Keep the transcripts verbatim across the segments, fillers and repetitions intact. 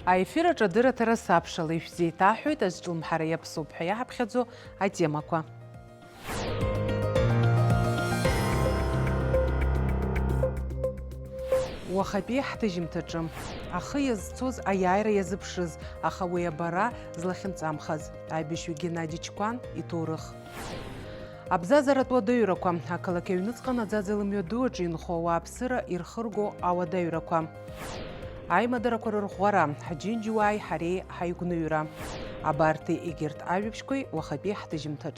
Аефир аҿы адырраҭара сабшала ишәзеиҭаҳҳәоит азҿлымҳара иаԥсоуп ҳәа иаҳаԥхьаӡо атемақәа. Уахатәи ҳҭыжьымҭаҿы. Ахы иазцоз аиааира иазыԥшыз, аха уи абара злахьынҵамхаз. Аибашьҩы Геннади Чқәан иҭоурых. Абзазаратә уадаҩрақәа, ақалақь аҩныҵҟа наӡаӡа лымҩаду аҿы инхо ауааԥсыра ирхырго ауадаҩрақәа. Аимадарақәа рырӷәӷәара, ҳџьынџьуааи ҳареи ҳаигәныҩра. Абарҭи егьырҭ ажәабжьқәеи уахатәи ҳҭыжьымҭаҿ.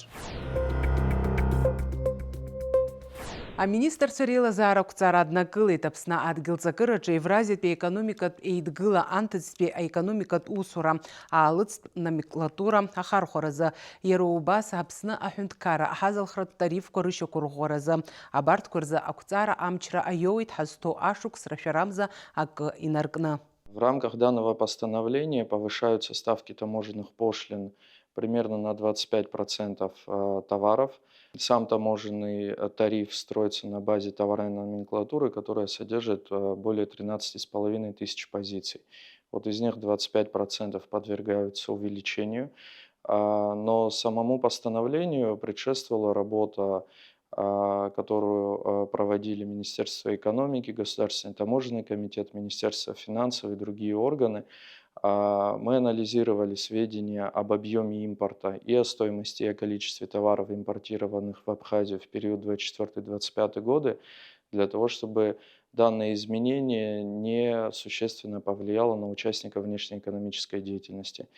Аминистрцәа реилазаара ақәҵара аднакылеит Аԥсны адгьыл ҵакыраҿы Евразиатәи аекономикатә еидгыла анҭыҵтәи аекономикатә усура аалыҵтә номенклатура ахархәаразы. Иара убас Аԥсны аҳәынҭқарра ҳазалхратә тарифқәа рышьақәырӷәӷәаразы. Абарҭқәа рзы ақәҵара амчра аиоуеит ҳазҭоу ашықәс рашәарамза акы инаркны. В рамках данного постановления повышаются ставки таможенных пошлин примерно на двадцать пять процентов, э, товаров. Сам таможенный, э, тариф строится на базе товарной номенклатуры, которая содержит, э, более тринадцати с половиной тысяч позиций. Вот из них двадцать пять процентов подвергаются увеличению. А, но самому постановлению предшествовала работа, а, которую, а, проводили Министерство экономики, Государственный таможенный комитет, Министерство финансов и другие органы. А, мы анализировали сведения об объёме импорта и о стоимости и о количестве товаров, импортированных в Абхазию в период двадцать четвёртый двадцать пятый годы, для того, чтобы данное изменение не существенно повлияло на участников внешнеэкономической деятельности.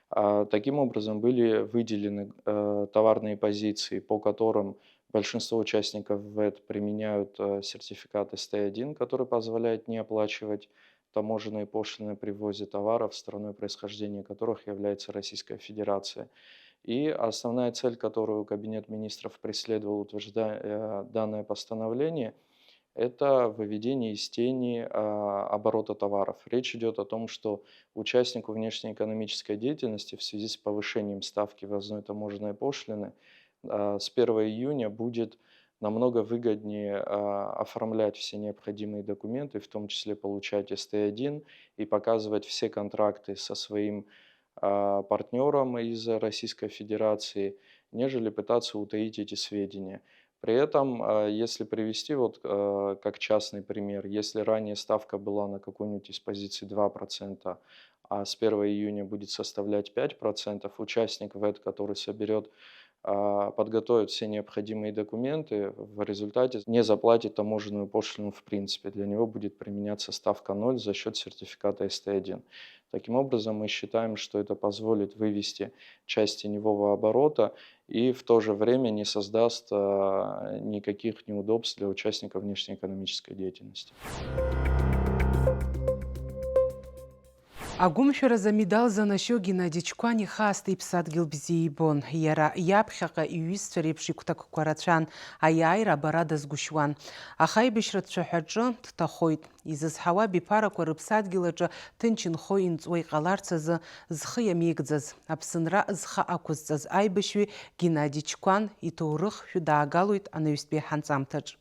А, таким образом, были выделены, э, товарные позиции, по которым большинство участников вэт применяют, э, сертификат эс тэ один, который позволяет не оплачивать таможенные пошлины при ввозе товаров, страной происхождения которых является Российская Федерация. И основная цель, которую Кабинет министров преследовал, утверждая, э, данное постановление, это выведение из тени, а, оборота товаров. Речь идёт о том, что участнику внешнеэкономической деятельности в связи с повышением ставки ввозной таможенной пошлины, а, с первого июня будет намного выгоднее, а, оформлять все необходимые документы, в том числе получать эс тэ один и показывать все контракты со своим, а, партнёром из Российской Федерации, нежели пытаться утаить эти сведения. При этом, а, если привести вот, э, как частный пример, если ранее ставка была на какую-нибудь из позиций два процента, а с первого июня будет составлять пять процентов, участник вэт, который соберёт, а, подготовит все необходимые документы, в результате не заплатит таможенную пошлину в принципе. Для него будет применяться ставка ноль за счёт сертификата эс тэ один. Таким образом, мы считаем, что это позволит вывести часть теневого оборота и в то же время не создаст, а, никаких неудобств для участников внешнеэкономической деятельности. Агәымшәаразы амедал занашьо Геннади Чқәан ихаасҭа иԥсадгьыл бзиа ибон. Иара иаԥхьаҟа иҩызцәа реиԥш игәҭакқәа рацәан, аиааира абара дазгәышьуан. Аха аибашьратә цәаҳәаҿы дҭахоит. Изызҳауа абиԥарақәа рыԥсадгьыл аҿы ҭынч инхо инҵуа иҟаларц азы зхы иамеигӡаз, Аԥсынра зхы ақәызҵаз аибашьҩы Геннади Чқәан иҭоурых шәыдаагалоит анаҩстәи ҳанҵамҭаҿ.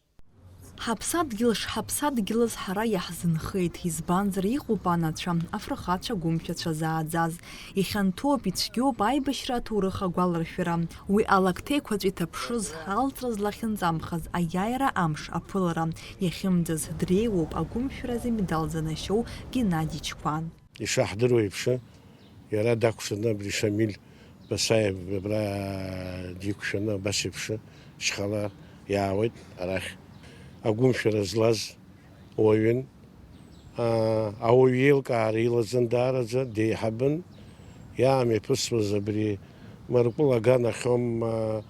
Ҳаԥсадгьыл шҳаԥсадгьылыз ҳара иаҳзынхеит, избанзар, иҟоуп анацәа, афырхацәа, агәымшәацәа зааӡаз. Ихьанҭоуп, ицәгьоуп аибашьра аҭоурых агәаларшәара. Уи алакҭеиқәаҵә иҭаԥшыз, алҵра злахьынҵамхаз аиааира амш аԥылара иахьымӡаз дреиуоуп агәымшәаразы амедал занашьоу Геннади Чқәан. Ишаҳдыруа еиԥш, иара дакәшаны абри Шамиль Басаев абра дикәшаны абас еиԥш шьхала иаауеит арахь. Агәымшәара злаз уаҩын. Аа, ауаҩ еилкаара илаӡан даараӡа, деиҳабын. Иаамҩаԥысуаз абри Маркәыл аганахьоума,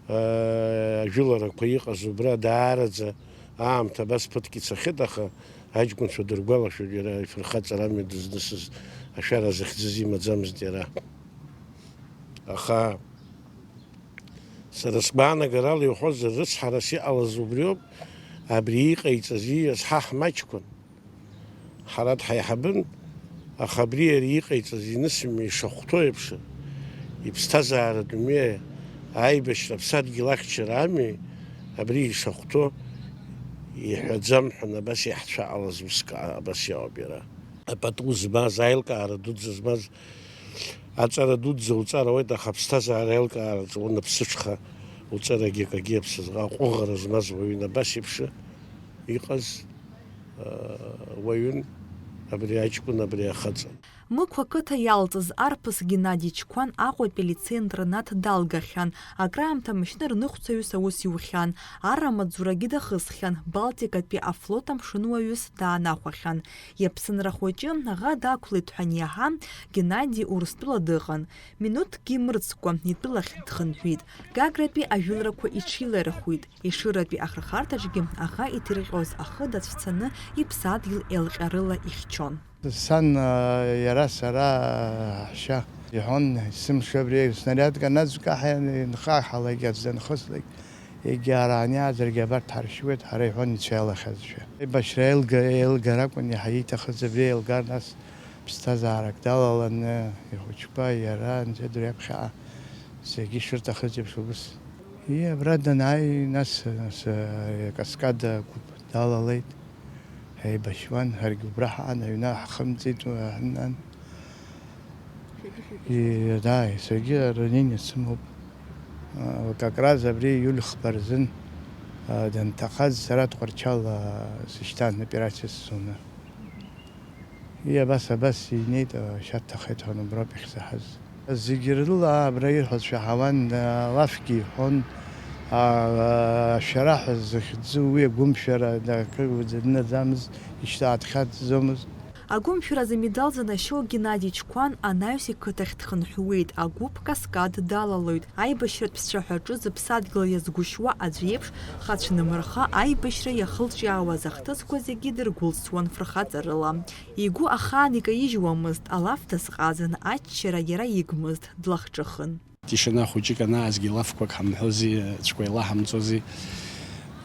аа, ажәыларақәа иҟаз убра даараӡа аамҭа абас ԥыҭк ицахьеит, аха аҷкәынцәа дыргәалашәоит, иара ифырхаҵара амҩа дызнысыз ашәара захьӡыз имаӡамызт иара. Аха сара сгәаанагарала иуҳәозар, рыцҳарас иҟалаз убриоуп, абри иҟаиҵаз ииас ҳа ҳмаҷқәан. Ҳара дҳаиҳабын, аха абри иара иҟаиҵаз инысымҩа ишахәҭоу еиԥш, иԥсҭазааратә мҩа аибашьра аԥсадгьыл ахьчара ами, абри ишахәҭоу иҳәаӡам ҳәа абас иаҳцәаҟалаз уск абас иоуп иара. апату змаз, аилкаара дуӡӡа змаз, аҵара дуӡӡа уҵар ауеит, аха аԥсҭазаара аилкаараҿы уанаԥсыҽха, уҵарагьы акагьы аԥсаза-, аҟәыӷара змаз уаҩын, абас еиԥш иҟаз, э, уаҩын абри аҷкәын, абри ахаҵа. Мықә ақыҭа иалҵыз арԥыс Геннади Чқәан Аҟәатәи алицеи-интернат далгахьан, акраамҭа амашьына рныҟәцаҩыс аус иухьан, арра амаҵзурагьы дахысхьан, Балтикатәи афлот амшынуаҩыс даанахәахьан. Иаԥсынра хәыҷы аӷа дақәлеит ҳәа аниаҳа, Геннади Урыстәыла дыҟан. Минуҭкгьы мырӡкәа итәылахь дхынҳәит. Гагратәи ажәыларақәа иҽиларыхуеит. Ешыратәи ахырхарҭаҿгьы аӷа иҭирҟьоз ахы дацәцаны иԥсадгьыл еилҟьарыла ихьчон. Сан, а, иара сара, а, ҳшьа иҳәон, сымши абри, снариадк анаӡкаҳа, инхаҳалак, аӡә данхыслак, егьи ара аниааӡаргьы абарҭ ҳаршьуеит, ҳара иҳәон ицәеилахьазшәа. Аибашьра еилга-, еилгар акәын иаҳа ииҭахыз, абри еилгар, нас ԥсҭазаарак далаланы, ихәыҷқәа, иара, анцәа дырҩаԥхьаҟа зегьы ишырҭахыз еиԥш убыс. Ии, абра данааи, нас, нас, э, акаскад агәыԥ далалеит. Ҳаибашьуан, ҳаргьы убра ҳаан, аҩны ҳхымҵит, э, ҳнан. Ии, да, саргьы ранение сымоуп. Э, как раз абри иуль хԥа рзын, э, данҭахаз, сара Тҟәарчал, э, сышьҭан, операциа сзуны. Ии, абас, абас инеит, ашьа дҭахеит ҳәа уброуп иахьсаҳаз. Зегь рыла абра ирҳәоз шәаҳауан, алафгьы иҳәон, а, ашәара ҳәа зыхьӡу уи агәымшәара, акы днаӡамызт, ишьҭаадхьаӡомызт. Агәымшәаразы амедал занашьоу Геннади Чқәан анаҩс иқыҭахь дхынҳәуеит, агәыԥ Каскад далалоит, аибашьратә цәаҳәаҿы зыԥсадгьыл иазгәышьуа аӡә иеиԥш, хацәнымырха аибашьра иахылҿиаауаз ахҭысқәа зегьы дыргәылсуан фырхаҵарыла. Игәы ахаан икаижьуамызт, алаф дазҟазан, аччара иара игмызт, длахҿыхын. Тишина хәыҷык анаазгьы, лафқәак ҳамҳәози, ҵәқәа еилаҳамҵози,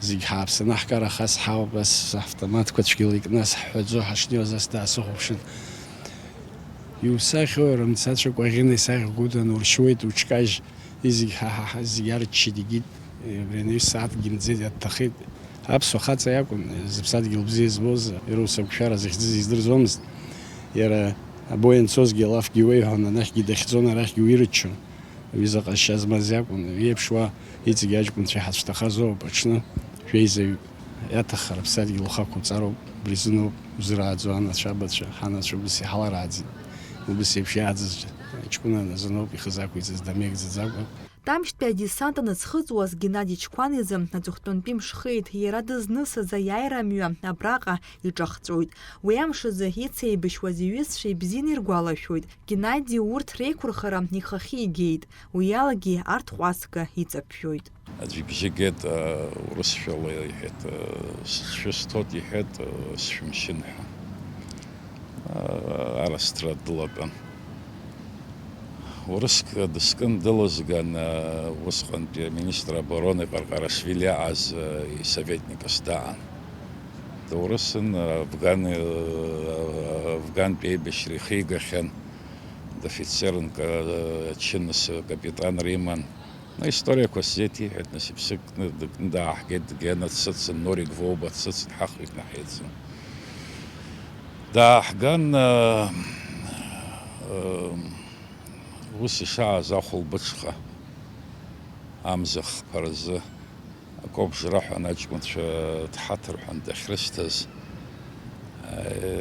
зегь ҳааԥсаны ҳкарахаз ҳауп, ас автоматқәа цәгьала икны ас ҳҳәаӡо ҳашнеиуаз ас даасыхәаԥшын. Иусахьоу, рымцацәа кәаӷьына исахьа гәыданы уршьуеит, уҽкажь, изегь ҳа, ҳа, ҳа, зегь арччеит, игеит, абри анаҩс сааҭкгьы мӡеит, иаҭахеит. Аԥсуа хаҵа иакәын, зыԥсадгьыл бзиа збоз, иара ус агәшәара захьӡыз издырӡомызт. Иара абои анцозгьы алафгьы уеиҳәон, анахьгьы дахьӡон, арахьгьы уирыччон. Уи заҟа шьа змаз иакәын, иеиԥшуа иҵегь аҷкәынцәа иҳацәҭахаз ыҟоуп аҽны, шәеизаҩык иаҭаххар аԥсадгьыл ухақәуҵароуп, убри азыноуп узырааӡо анацәа, абацәа, ҳанацәа убыс иҳаларааӡеит. Убыс еиԥш иааӡаз ҷкәына азыноуп ихы зақәиҵаз, дамеигӡаӡакәа. Тамшьтәи адесант аназхыҵуаз Геннади Чқәан изы аҵыхәтәантәи мшхеит, иара дызнысыз аиааира амҩа абраҟа иҿахҵәоит. Уи амш азы ицеибашьуаз иҩызцәа ибзианы иргәалашәоит. Геннади урҭ реиқәырхара ихахьы игеит, уи алагьы арҭ ҟәазга иҵаԥжәоит. Аӡә ибжьы геит, а, урысшәала иҳәеит, а, сшәы сҭоит иҳәеит, а, сшәымшьын ҳәа. А, арасҭра дылатәан. Урыск дыскын, дылызган, а, усҟантәи аминистр обороны Ҟарҟарашвили аҟаз, а, исоветникс даан. Доурысын, афган, афгантә еибашьра ихигахьан, дофицерын, ка-, ачыныс капитанра иман. Аисториақәа сзеиҭеиҳәеит, нас иԥсы кны дыкны дааҳгеит, Гена дсыцын, Норик Воуба дсыцын, ҳахҩыкны ҳаицын. Дааҳган, ы, ы, ус ишааз ахәылбыҽха, амза хԥа рзы. Акобжра ҳәа аҷкәынцәа дҳаҭыр ҳәа дахьрышьҭаз,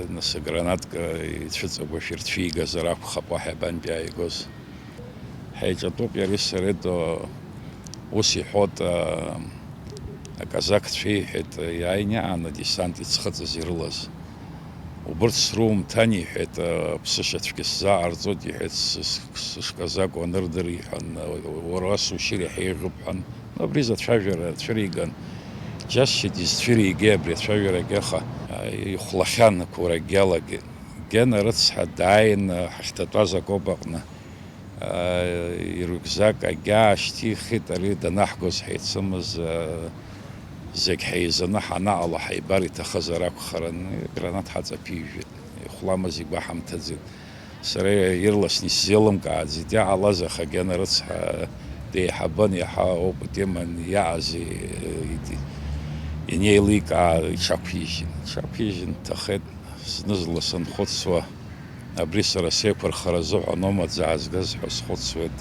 нас агранатка ицәыҵагәашәа ирцәигазар акәхап, уаҳа иабантәи ааигоз. Ҳаиҿатәоуп иареи сареи, ус иҳәоит, аказақцәа иҳәеит, иааины аан адесант иӡхыҵыз ирылаз. Убырҭ срумҭан, иҳәеит, ԥсышьацәгьа сзааҟарҵоит, иҳәеит, сышказакәу анырдыр, иҳәан, уара ас ушьыр иаҳа еиӷьуп, ҳәан. Абри изы ацәажәара цәыриган, џьасшьеит изцәыригеи абри ацәажәарагьы, аха ихәлахьан ақәурагь иалагеит. Гена рыцҳа дааин, ҳахьҭатәаз акоп аҟны, ирюкзак агьаашьҭихит, ари данаҳгоз ҳаицымыз, зегь ҳаизаны ҳанаҟала ҳаибар иҭахызар акәхарын, гранат ҳаҵаԥижәеит, ихәламыз игәаҳамҭаӡеит. Сара ирласны исзеилымкааӡеит, иҟалаз, аха Гена рыцҳа деиҳабын, иаҳа опыт иман, иаҟаз, и-, и-, инеиликаа иҽақәижьын. Иҽақәижьын, дҭахеит. Зны-зынла санхәыцуа, абри сара сеиқәырхара азыҳәаноума дзаазгаз ҳәа схәыцуеит.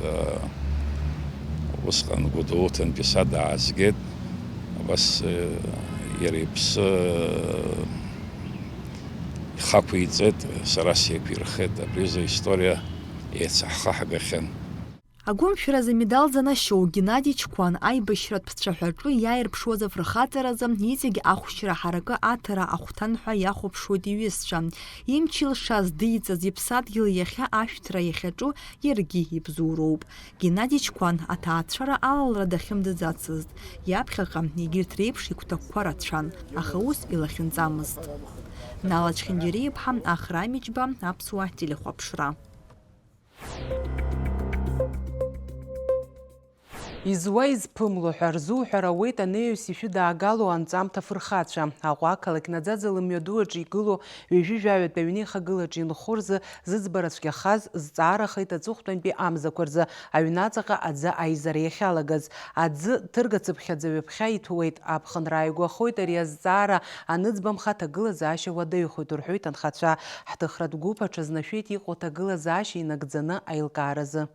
Усҟан Гәдоуҭантәи са даазгеит, абас, иара иԥсы ихақәиҵеит, сара сеиқәирхеит, абри изы история еицаҳхаҳгахьан. Агәымшәаразы амедал занашьоу Геннади Чқәан аибашьратә цәаҳәаҿы иааирԥшуаз афырхаҵаразы иҵегь ахәшьра ҳаракы аҭара ахәҭан ҳәа иахәаԥшуеит иҩызцәа. Имч илшаз, диҵаз иԥсадгьыл иахьа ашәҭра иахьаҿу иаргьы ибзоуроуп. Геннади Чқәан аҭаацәара алалра дахьымӡаӡацызт, иаԥхьаҟа егьырҭ реиԥш игәҭакқәа рацәан, аха ус илахьынҵамызт. Нала Чхьынџьариа-иԥҳа, Ахра Амиџьба, Аԥсуа телехәаԥшра. Изуа изԥымло ҳәа рзуҳәар ауеит анеҩс ишәыдаагало анҵамҭа фырхацәа. Аҟәа ақалақь наӡаӡа лымҩаду аҿы игылоу ҩажәи жәаҩатәи аҩнеихагылаҿы инхо рзы зыӡбара цәгьахаз зҵаарахеит аҵыхәтәантәи амзақәа рзы аҩнаҵаҟа аӡы аизара иахьалагаз. Аӡы ҭыргацыԥхьаӡа ҩаԥхьа иҭәуеит. Аԥхынра ааигәахоит ари азҵаара аныӡбамха аҭагылазаашьа уадаҩхоит, рҳәоит анхацәа. Ҳҭыхратә гәыԥ аҽазнашәеит иҟоу аҭагылазаашьа инагӡаны аилкааразы.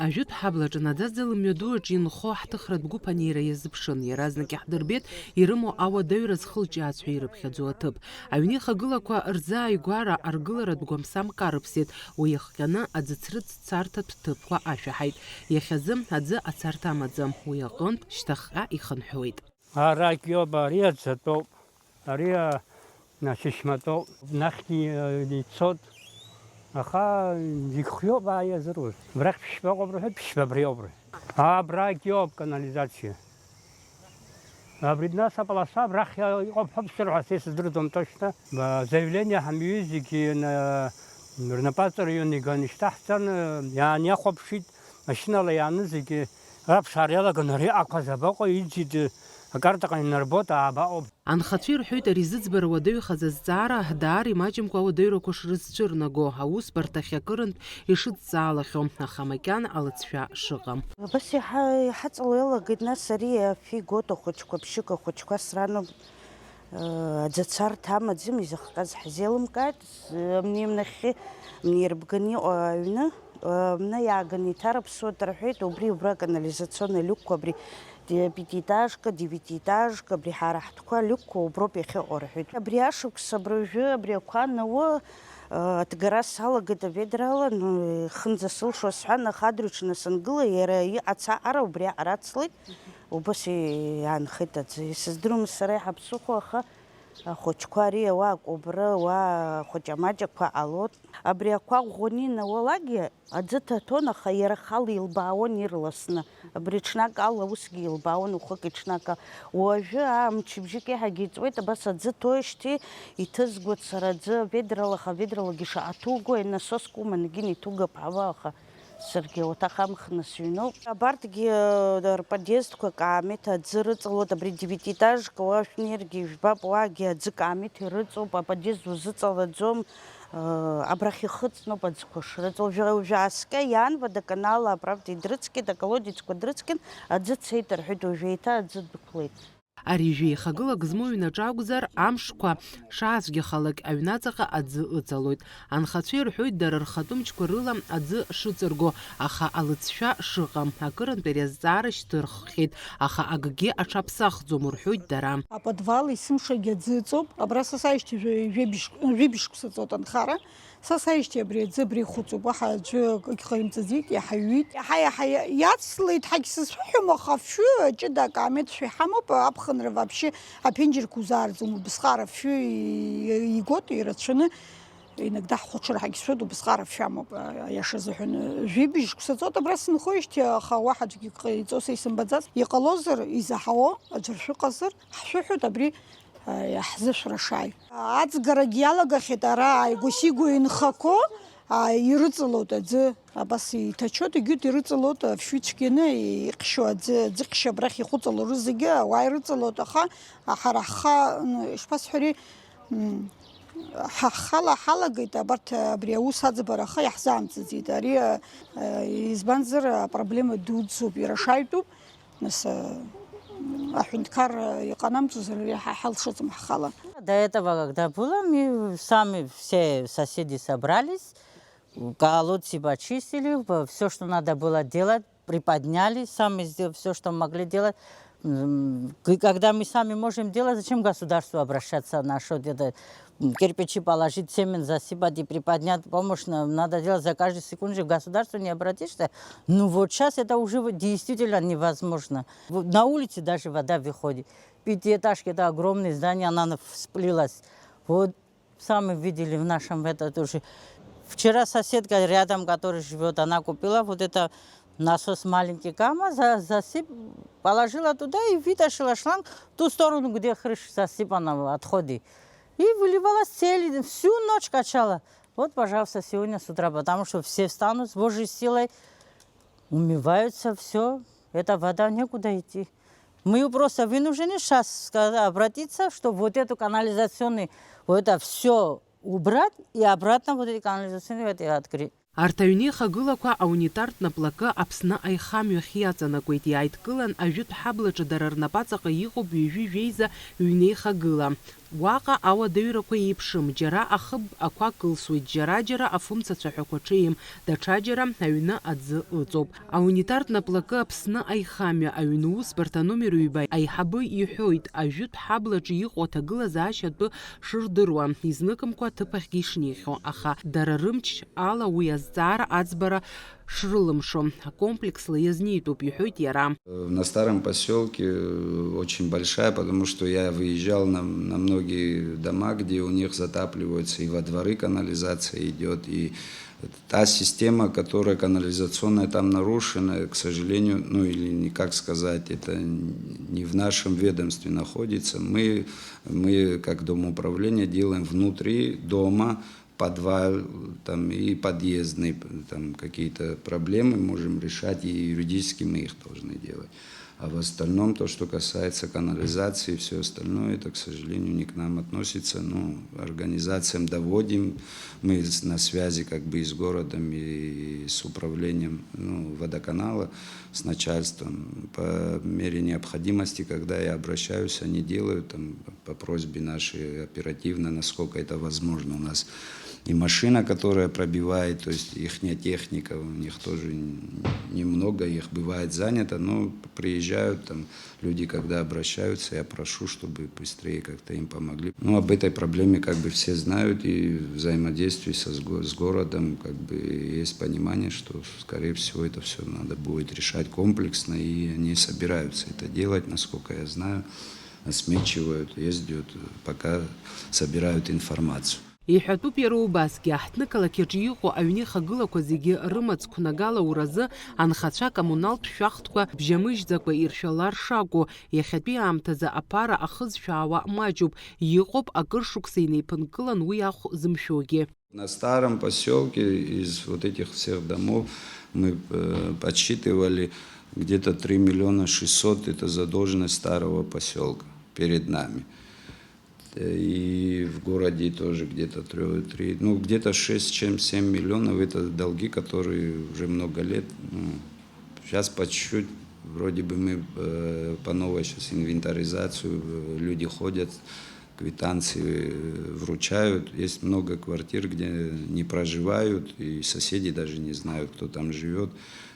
Ажәытә ҳаблаҿы наӡаӡа лымҩаду аҿы инхо ҳҭыхратә гәыԥ анеира иазыԥшын, иаразнак иаҳдырбеит ирымоу ауадаҩра зхылҿиааз ҳәа ирыԥхьаӡо аҭыԥ. Аҩнеихагылақәа рзы ааигәара аргыларатә гәамсамк арыԥсеит, уи иахҟьаны аӡыцрыҵ царҭатә ҭыԥқәа ашәаҳаит. Иахьазы аӡы ацарҭа амаӡам, уи аҟынтә шьҭахьҟа ихынҳәуеит. Арагь иоуп, ари аӡатәоуп, ари, а, ашьышьматәоуп, нахьгьы, а, ицоит, аха зегь хиоуп, аа, иазыруз. Абрахь ԥшьба ыҟоуп рҳәоит, ԥшьба абри ауп рҳәоит. Абрагь иоуп канализациа. Абри, нас, аполоса абрахь иҟоуп ҳәа бсырҳәа, са исыздырӡом точно. Ба-, заявление ҳамҩа зегьы на-, рнапаҵаҩы иганы ишьҭаҳҵан, иаан иахәаԥшит, машьынала иааны зегьы раԥшаара иалаган, ари ақәа забаҟоу, иӡит, акартаҟны инарбоит, аабаҟоуп. Анхацәа ирҳәоит, ари зыӡбара уадаҩхаз азҵаара даара имаҷымкәа ауадаҩрақәа шрызцәырнаго, аусбарҭахь акырынтә ишыдҵаалахьоу, аха макьана алыҵшәа шыҟам. Абас иҳа-, иҳаҵало иалагеит, нас ари афҩы игоит ахәыҷқәа, ԥшьык ахәыҷқәа срануп, э, аӡацарҭа амаӡам, изыхҟьаз ҳзеилымкааит, з-, амни нахьхьи, амни ирбганы иҟоу аҩны, э, амны иааганы иҭарыԥсуеит рҳәеит, убри убра аканализационный люкқәа, абри ди-, пятиэтажка, девятиэтажка, абри ҳара ҳтәқәа, алюкқәа уброуп иахьыҟоу рҳәеит. Абри ашықәс абыржәы абри ақәа анауы, э, аҭгара салагеит аведрала, ну, хынӡа сылшо сҳәан, аха адырҩаҽны сангыла, иара иҟац аҟара убри аҟара ацлеит, убас иаанхеит аӡы. Исыздыруамызт сара иаҳа ԥсыхәа, аха ахәыҷқәа ари ауаа акәыбра, ауаа хәыҷамаҷақәа ҟалоит. Абри ақәа ӷәӷәаны инауалакгьы, аӡы ҭаҭәон, аха иара ахала илбаауан ирласны. Абри ҽнак ала усгьы илбаауан, уахыки ҽнак ала. Уажәы аа мчыбжьык еиҳагьы иҵуеит, абас аӡы ҭоижьҭеи иҭызгоит сара аӡы ведрала, аха ведралагьы шаҟа ҭугои, насоск уманы гьы иҭугап ҳәа, аха саргьы ауаҭах амхны сыҩноуп. Абарҭгьы, э, рподъездқәа каамеҭ аӡы рыҵалоит, абри девятиэтажка уа шәнеиргьы ижәбап, уаагьы аӡы каамеҭ ирыҵоуп, аподъезд узыҵалаӡом. Абрахь ихыҵноуп аӡқәа шрыҵоу. Уажәы, уажәы ааскьа иаан водоканал, аправда, идрыцқьеит, аколодецқәа дрыцқьан, аӡы цеит рҳәеит, уажәы еиҭа аӡы дәықәлеит. Ари жәеихагылак змоу ҩнаҿы акәзар, амшқәа шаацәгьахалак аҩнаҵаҟа аӡы ыҵалоит. Анхацәа ирҳәоит, дара рхатәы мчқәа рыла аӡы шыҵарго, аха алыҵшәа шыҟам, акырынтә ари азҵаара шьҭырххьеит, аха акгьы аҽаԥсахӡом, рҳәоит дара. Аподвал есымшагьы аӡы ыҵоуп. Абра са сааижьҭеи жәа-, жәибжь-, жәибжь шықәса ҵуеит анхара. Са сааижьҭеи абри аӡы абра ихәыҵуп. Уаҳа аӡәы акгьы ҟаимҵаӡеит, иаҳа иҩит. Иаҳа-иаҳа иа-, иацлеит ҳәагь сызҳәо ҳәа, аха афҩы ҷыда акаамеҭ фҩы ҳамоуп, аԥхынра вообще аԥенџьырқәа узаарӡом, убысҟак афҩы и-, игоит ирацәаны. Иногда ҳхәаҽыр ҳагьцоит, убысҟак афҩы амоуп, аиаша азыҳәан. Жәибжь шықәса ҵуеит абра сынхоижьҭеи, аха уаҳа аӡәгьы ҟаиҵо са исымбаӡац. Иҟалозар, изаҳауа аӡәыр шәыҟазар, ҳшәыҳәоит абри, а, иаҳзышәра шааи. Аӡгарагь иалагахьеит ара ааигәа-сигәа инхақәоу, а, ирыҵалоит аӡы. Абас иҭачоит, егьырҭ ирыҵалоит, афҩы цәгьаны иҟьшьу аӡы, аӡыхьшь абрахь ихәыҵалоу рызегьы ауаа ирыҵалоит, аха ҳара ҳхы, ишԥасҳәари, М, ҳа ҳхала ҳалагеит абарҭ, абри аус аӡбара, аха иаҳзаамҵаӡеит. Ари, а, избанзар, апроблема дуӡӡоуп, иара шаҩтәуп, нас, а, Аҳәынҭқарра иҟанамҵозар, ари ҳа ҳалшаӡом ҳхала. До этого, когда было, мы сами все соседи собрались, колодцы почистили, все, что надо было делать, приподняли, сами сделали все, что могли делать. М, к- Когда мы сами можем делать, зачем государству обращаться на что где-то м, кирпичи положить, цемент засыпать и приподнять, помощь на- надо делать за каждую секунду, же в государство не обратишься. Ну вот сейчас это уже вот действительно невозможно. Вот на улице даже вода выходит. Пятиэтажки, это огромное здание, она на- всплылась. Вот сами видели в нашем это тоже. Вчера соседка рядом, которая живет, она купила вот это насос маленький, кама за- засып, положила туда и вытащила шланг в ту сторону, где крыша засыпана, отходы. И выливалась целый, всю ночь качала. Вот, пожалуйста, сегодня с утра, потому что все встанут с Божьей силой, умываются, все. Эта вода, некуда идти. Мы просто вынуждены сейчас обратиться, чтобы вот эту канализационную, вот это все убрать и обратно вот эти канализационные это открыть. Арҭ аҩнеихагылақәа аунитартә наплакы Аԥсны аихамҩахь иаҵанакуеит, иааидкылан ажәытә ҳаблаҿы дара рнапаҵаҟа иҟоуп ҩажәи жәеиза ҩнеихагыла. Уаҟа ауадаҩрақәа еиԥшым, џьара ахыб ақәа кылсуеит, џьара-џьара афымца цәаҳәақәа ҽеим, даҽаџьара аҩны аӡы ыҵоуп. Аунитартә наплакы Аԥсны аихамҩа аҩны усбарҭа номер ҩба аиҳабы иҳәоит, ажәытә ҳаблаҿы иҟоу аҭагылазаашьа атәы шырдыруа, изныкымкәа аҭыԥ ахьгьы ишнеихьоу, аха дара рымч ала уи азҵаара аӡбара шрылымшо, акомплексла иазнеитәуп, иҳәоит иара. На старом поселке очень большая, потому что я выезжал на, на многие дома, где у них затапливаются, и во дворы канализация идет, и та система, которая канализационная там нарушена, к сожалению, ну или не как сказать, это не в нашем ведомстве находится. Мы, мы как домоуправление делаем внутри дома, подвал там, и подъездные там какие-то проблемы можем решать, и юридически мы их должны делать. А в остальном, то, что касается канализации и все остальное, это, к сожалению, не к нам относится. Ну, организациям доводим, мы с- на связи как бы и с городом, и с управлением, ну, водоканала, с начальством. По мере необходимости, когда я обращаюсь, они делают там по просьбе нашей оперативно, насколько это возможно. У нас и машина, которая пробивает, то есть ихняя техника, у них тоже н- немного, их бывает занято, но приезжают там люди, когда обращаются, я прошу, чтобы быстрее как-то им помогли. Ну, об этой проблеме как бы все знают, и взаимодействие со, с го- с городом как бы есть понимание, что, скорее всего, это все надо будет решать комплексно, и они собираются это делать, насколько я знаю, осмечивают, ездят, пока собирают информацию. Иҳәатәуп иара убасгьы, ҳҭнықалақь аҿы иҟоу аҩнеихагылақәа зегьы рымаҵ қәнагала уразы анхацәа коммуналтә шәахтәқәа бжьамыжьӡакәа иршәалар шакәу, иахьатәи аамҭазы аԥара ахызшәаауа маҷуп, иҟоуп акыр шықәса инеиԥынкылан уи ахә зымшәогьы. На старом поселке из вот этих всех домов мы э, подсчитывали где-то три миллиона шестьсот, это задолженность старого поселка перед нами. И в городе тоже где-то три, ну где-то шесть, семь миллионов, это долги, которые уже много лет. Ну, сейчас по чуть-чуть, вроде бы мы э, по новой сейчас инвентаризацию, э, люди ходят, квитанции э, вручают. Есть много квартир, где не проживают, и соседи даже не знают, кто там живет.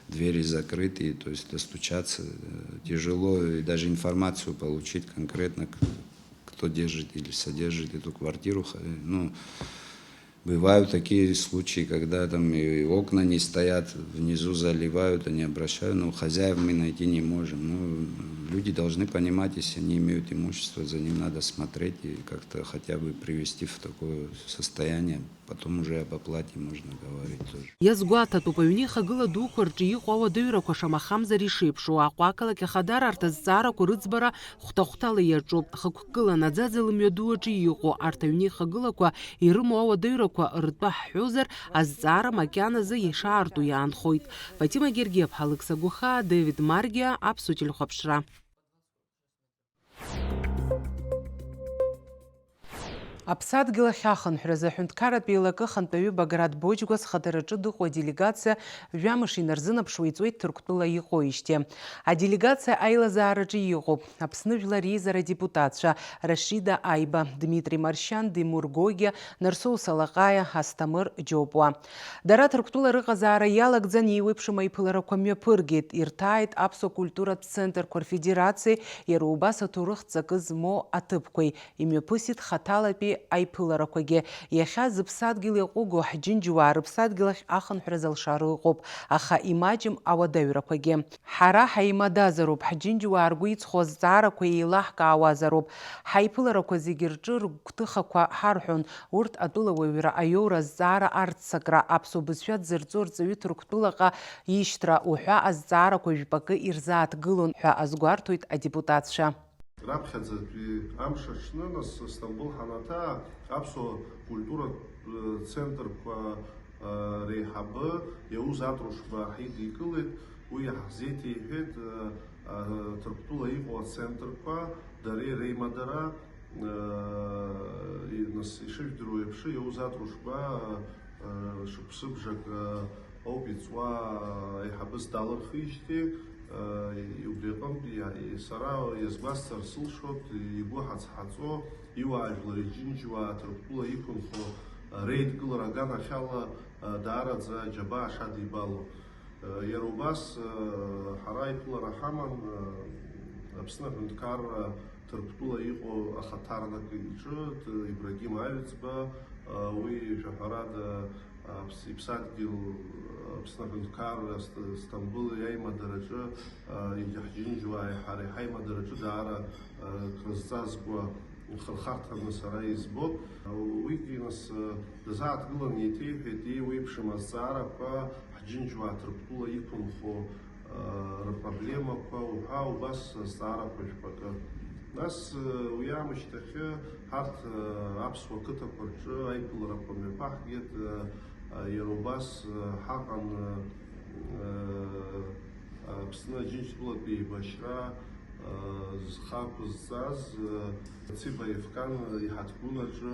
Двери закрыты, то есть достучаться э, тяжело, и даже информацию получить конкретно, к- кто держит или содержит эту квартиру. Ха- Ну, бывают такие случаи, когда там и окна не стоят, внизу заливают, они обращают, но хозяев мы найти не можем. Ну, люди должны понимать, если они имеют имущество, за ним надо смотреть и как-то хотя бы привести в такое состояние. Потом уже об оплате можно говорить тоже. Иазгәаҭатәуп, аҩнеихагыла дуқәа рҿы иҟоу ауадаҩрақәа шамахамзар ишеиԥшу, Аҟәа ақалақь Ахадара арҭ азҵаарақәа рыӡбара хәҭа-хәҭала иаҿуп. Хықәкыла наӡаӡа лымҩаду аҿы иҟоу арҭ аҩнеихагылақәа ирымоу ауадаҩрақәа ртәы ҳҳәозар, азҵаара макьаназы ишаарту иаанхоит. Фатима Гергиаԥҳа, Алықьса Гәыхаа, Дэвид Маргиа, Аԥсуа телехәаԥшра. Аԥсадгьыл ахь ахынҳәразы аҳәынҭқарратә еилакы ахантәаҩы Баграт Боџьгәа зхадараҿы дыҟоу аделегациа жәамш инарзынаԥшуа иҵуеит Ҭырқәтәыла иҟоижьҭеи. Аделегациа аилазаараҿы иҟоуп Аԥсны Жәлар Реизара адепутатцәа Рашида Аиба, Дмитри Маршьан, Димур Гогиа, Нарсоу Салаҟаиа, Асҭамыр Џьопуа. Дара Ҭырқәтәыла рыҟазаара иалагӡан еиуеиԥшым аиԥыларақәа мҩаԥыргеит, ирҭааит аԥсуа культуратә центрқәа рфедерациеи иара убас аҭоурых ҵакы змоу аҭыԥқәеи, имҩаԥысит хаҭалатәи аиԥыларақәагьы. Иахьа зыԥсадгьыл иаҟәыгоу ҳџьынџьуаа рыԥсадгьыл ахь ахынҳәра залшароу ыҟоуп, аха имаҷым ауадаҩрақәагьы. Ҳара ҳаимадазароуп, ҳџьынџьуаа ргәы иҵхо азҵаарақәа еилаҳкаауазароуп. Ҳаиԥыларақәа зегьы рҿы ргәҭыхақәа ҳарҳәон, урҭ атәылауаҩра, аиоура, азҵаара, арццакра, аԥсуа бызшәа дзырҵо рҵаҩы Ҭырқәтәылаҟа ишьҭра уҳәа азҵаарақәа жәпакы ирзааҭгылон ҳәа азгәарҭоит адепутатцәа. Раԥхьаӡатәи амш аҽны, нас, Стамбул ҳанаҭаа, аԥсуа культуратә, э, центрқәа, э, реиҳабы Иауз Атрушба ҳидикылеит. Уи иаҳзеиҭеиҳәеит, э, э, Ҭырқәтәыла иҟоу ацентрқәа, дареи реимадара, э, и-, нас, ишыжәдыруа еиԥш, Иауз Атрушба, э, шықәсыбжак, э, ауп иҵуа аиҳабыс далырхижьҭеи, э, убри аҟынтә иа-, и-, сара иазгәасҭар сылшоит, игәы ҳацҳаҵо, иуаажәлари џьынџьуаа Ҭырқәтәыла иқәынхо, э, реидкылара аганахьала, э, даараӡа аџьабаа шадибало. Э, иара убас, э, ҳара аиԥылара ҳаман, э, Аԥсны аҳәынҭқарра Ҭырқәтәыла иҟоу ахаҭарнак иҿы, т-, Ибрагим Аҩӡба, э, уи, жәаҳәарада, Аԥс-, иԥсадгьыл, Аԥсны аҳәынҭқарра Ст-, Стамбул аимадараҿы, а, егьи ҳџьынџьуааи ҳареи ҳаимадараҿы даара, а, крызҵазкуа хырхарҭаны сара избоит. Уигьы, нас, а, дазааҭгылан еиҭеиҳәеит, еиуеиԥшым азҵаарақәа ҳџьынџьуаа Ҭырқәтәыла иқәынхо, а, рпроблемақәа уҳәа убас азҵаарақәа жәпакы. Нас, уи аамышьҭахьы ҳарҭ, аԥсуа қыҭақәа рҿы аиԥыларақәа мҩаԥаҳгеит, иара убас ҳаҟан Аԥсны Аџьынџьтәылатә еибашьра зхы ақәызҵаз Циба Ефкан иҳаҭгәын аҿы,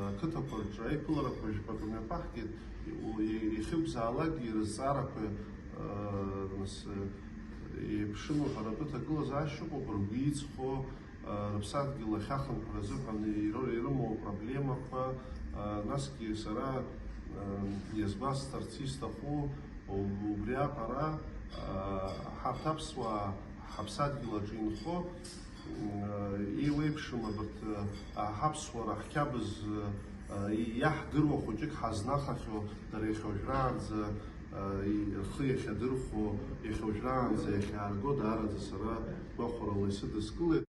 ақыҭақәа рҿы аиԥыларақәа жәпакы мҩаԥаҳгеит, ихьыбзаалакгьы ирызҵаарақәа, нас, еиԥшым уҳәаратәы ҭагылазаашьа ыҟоуп, ргәы иҵхо, рыԥсадгьыл ахь ахынҳәра азыҳәан иры-, ирымоу апроблемақәа, насгьы сара иазгәасҭарц исҭаху, убри аҟара ҳарҭ аԥсуаа ҳаԥсадгьыл аҿы инхо, еиуеиԥшым абарҭ ҳаԥсуара ҳқьабз иаҳдыруа хәыҷык ҳазнахахьоу, дара иахьа уажәраанӡа рхы иахьадырхәо, иахьа уажәраанӡа иахьаарго даараӡа сара гәахәарала исыдыскылеит.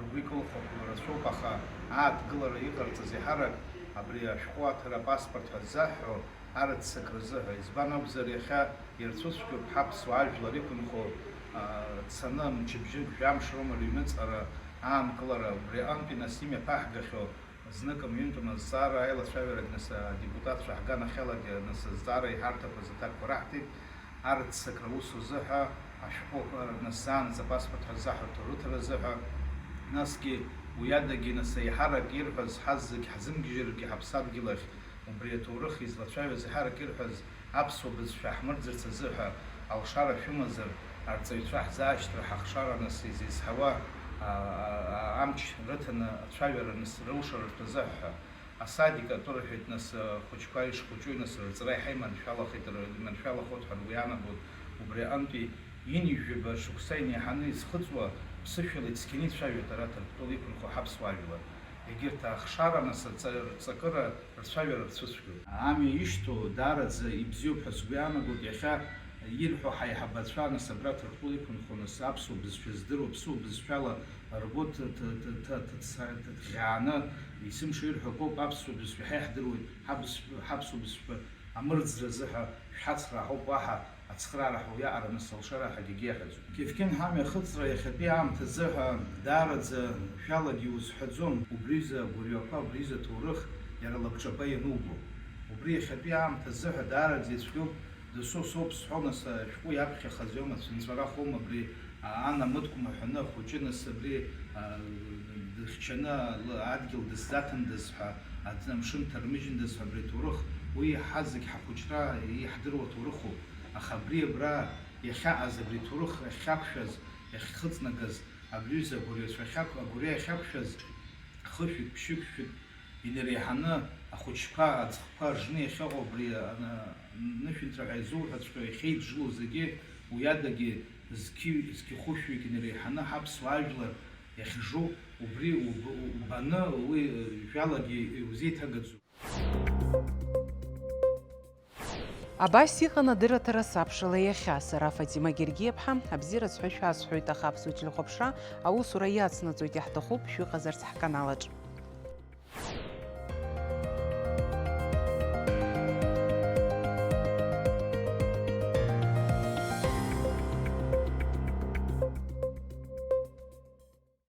Ргәы икылхо рацәоуп, аха ааҭгылара иҟарҵаз еиҳарак абри ашәҟәы аҭара апаспорт ҳәа ззаҳҳәо арыццакра азыҳәа. Избан акәзар, иахьа ирцәыцәгьоуп ҳаԥсуа ажәлар иқәынхо, а, цаны мчыбжьык, жәамш роума рыҩныҵҟара аанкылара, убри аҟынтәи нас имҩаԥаҳгахьоу знык мҩынтәым азҵаара аилацәажәарагь, нас, адепутатцәа ҳганахьалагьы, нас, азҵаара иҳарҭақәаз аҭакқәа раҳҭеит. Арыццакра аус азыҳәа ашәҟәы, нас, заанаҵ апаспорт ҳәа ззаҳәарҭоу рыҭара азыҳәа, насгьы уи адагьы, нас, еиҳарак ирҳәаз, ҳазегь ҳзымгьежьыргьы ҳаԥсадгьыл ахь, убри аҭоурых излацәажәоз еиҳарак ирҳәаз аԥсуа бызшәа ҳмырӡырц азыҳәа алшара шәымазар, арҵаҩцәа ҳзаашьҭра ҳахшара, нас, изеизҳауа, а, а, а, амч рыҭаны ацәажәара, нас, рылшарартә азыҳәа ҳәа. Асадик атәы рҳәеит, нас, ахәыҷқәа ишхәыҷу, нас, рырҵра иаҳа иманшәалахеит, р-, иманшәалахоит ҳәа ргәы иаанагоит. Убри аҟынтәи ҩынҩажәаба шықәса инеиҳаны изхыҵуа ԥсышәала ицқьаны ицәажәоит ара Ҭырқәтәыла иқәынхо ҳаԥсуа жәлар. Егьырҭ ахшара, нас, аҵа-, рҵакыра рцәажәара рцәыцәгьоуп. Амҩа ишьҭоу даараӡа ибзиоуп ҳәа сгәы иаанагоит. Иахьа ирҳәо ҳаиҳабацәа, нас, абра Ҭырқәтәыла иқәынхо, нас, аԥсуа бызшәа здыруа, аԥсуа бызшәала ргәы ҭ-, ҭ-, ҭ-, ҭ-, ҭ-, ҭ-, ҭыҭӷьааны, есымша ирҳәо акоуп, аԥсуа бызшәа ҳа иаҳдыруеит, ҳабыз-, ҳаԥсуа бызшәа амырӡра азыҳәа шәҳацра ҳауп, уаҳа ацхраара ҳауиаҟара, нас, алшара ҳәагьы иаҳәаӡом. Кефкен ҳамҩа ахыҵра иахьатәи аамҭа азыҳәа даараӡа шәалагьы иузҳәаӡом, убризы агәырҩақәа, убризы аҭоурых иара лабҿаба иануго. Убри иахьатәи аамҭа азыҳәа даараӡа ицәгьоуп, дасу соуп сҳәо, нас, ашәҟәы иаԥхьахаз иоума, цәынҵәарахоума абри Ан амыткәма ҳәаны ахәыҷы нас абри, а, дыхьчаны ла-, адгьыл дысзаҭандаз ҳәа, аӡ-, амшын дҭармыжьындаз ҳәа абри аҭоурых, уи иаҳа зегь ҳахәыҷра иаҳдыруа ҭоурыхуп. Аха абри абра иахьаҟаз, абри аҭоурых ахьақәшәаз, иахьхыҵнагаз, абри аҩыза агәырҩацәа ахьақә-, агәырҩа иахьақәшәаз, хышәҩык, ԥшьышәҩык инеиҳаны ахәыҷқәа аӡхқәа ржны иахьыҟоу абри ана-, анышәынҭра ҳәа изуҳәаҵәҟьоу иахьеиджило зегьы, уи адагьы зқьи-, зқьи хәышәҩык инеиҳаны ҳаԥсуа ажәлар иахьжу, убри уб-, убаны уи, э, жәалагьы иузеиҭагаӡом. Абас иҟан адырраҭара Сабшала иахьа. Сара Фатима Гергиаԥҳа, абзиараз ҳәа шәасҳәоит, аха аԥсуа телехәаԥшра аусура иацнаҵоит, иаҳҭахуп шәыҟазарц ҳканалаҿ.